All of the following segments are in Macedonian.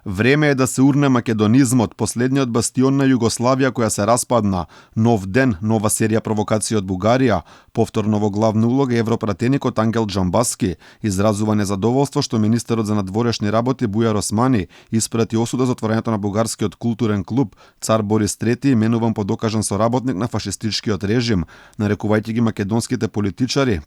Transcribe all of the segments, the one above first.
Време е да се урне македонизмот, последниот бастион на Југославија која се распадна. Нов ден, нова серија провокации од Бугарија. Повторно во главна улога европратеникот Ангел Џамбаски изразува незадоволство што министерот за надворешни работи Бујар Османи испрати осуда за отворањето на бугарскиот културен клуб Цар Борис III, именуван по докажан соработник на фашистичкиот режим, нарекувајќи ги македонските политичари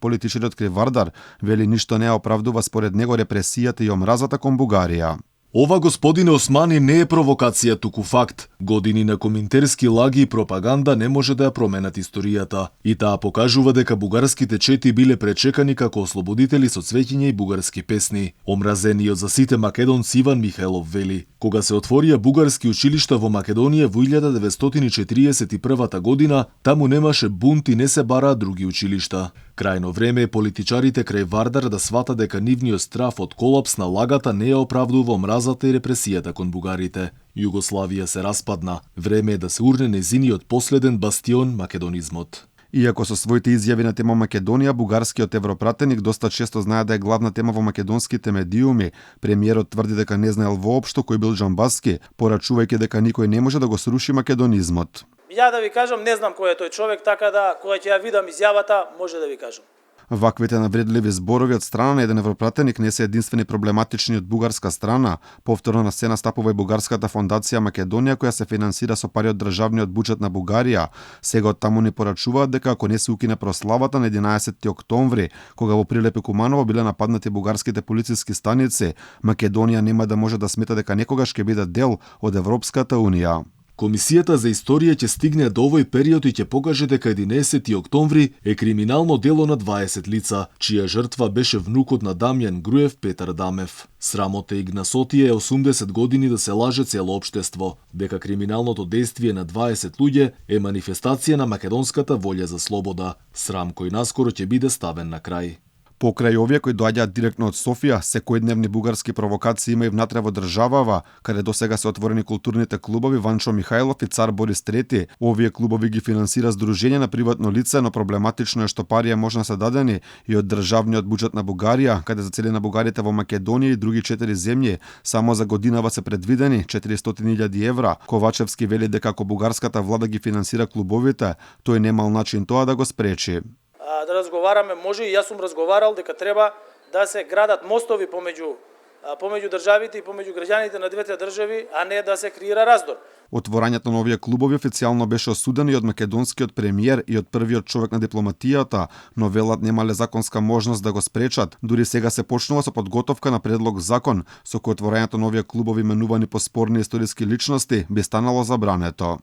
од Кривардар, вели ништо не оправдува според него репресијата и омразата кон Бугарија. Ова, господине Османи, не е провокација, туку факт. Години на коминтерски лаги и пропаганда не може да ја променат историјата. И таа покажува дека бугарските чети биле пречекани како ослободители со цвеќиња и бугарски песни. Омразениот за сите македонци Иван Михајлов вели: кога се отворија бугарски училишта во Македонија во 1941 година, таму немаше бунт и не се бараа други училишта. Крајно време е политичарите крај Вардар да сватат дека нивниот страф од колапс на лагата не ја оправдува омразата и репресијата кон бугарите. Југославија се распадна. Време е да се урне незиниот последен бастион македонизмот. Иако со своите изјави на тема Македонија, бугарскиот европратеник доста често знае да е главна тема во македонските медиуми, премиерот тврди дека не знаел воопшто кој бил Џамбаски, порачувајќи дека никој не може да го сруши македонизмот. Ја да ви кажам, не знам кој е тој човек, така да кога ќе ја видам изјавата, може да ви кажам. Ваквите навредливи зборови од страна на еден европратеник не се единствени проблематични од бугарска страна. Повторно на сцена стапува и бугарската фондација Македонија, која се финансира со пари од државниот буџет на Бугарија. Сега од таму ни порачуваат дека ако не се укине прославата на 11 октомври, кога во Прилеп и Куманово биле нападнати бугарските полициски станици, Македонија нема да може да смета дека некогаш ќе биде дел од Европската унија. Комисијата за историја ќе стигне до овој период и ќе покаже дека 11 октомври е криминално дело на 20 лица, чија жртва беше внукот на Дамјан Груев, Петар Дамев. Срамота и гнасотија е 80 години да се лаже цело општество, дека криминалното дејствие на 20 луѓе е манифестација на македонската волја за слобода, срам кој наскоро ќе биде ставен на крај. Покрај овие кои доаѓаат директно од Софија, секојдневни бугарски провокации има и внатре во државава, каде досега се отворени културните клубови Ванчо Михајлов и Цар Борис III. Овие клубови ги финансира здружение на приватно лице, но проблематично е што пари можна се дадени и од државниот буџет на Бугарија, каде за цели на бугарите во Македонија и други 4 земји само за годинава се предвидени 400.000 евра. Ковачевски вели дека ако бугарската влада ги финансира клубовите, тој немал начин тоа да го спречи. Да разговараме, може и јас сум разговарал дека треба да се градат мостови помеѓу државите и помеѓу граѓаните на двете држави, а не да се креира раздор. Отворањето на овие клубови официјално беше осудено и од македонскиот премиер и од првиот човек на дипломатијата, но велат немале законска можност да го спречат. Дури сега се почнува со подготовка на предлог закон со кој отворањето на овие клубови именувани по спорни историски личности би станало забрането.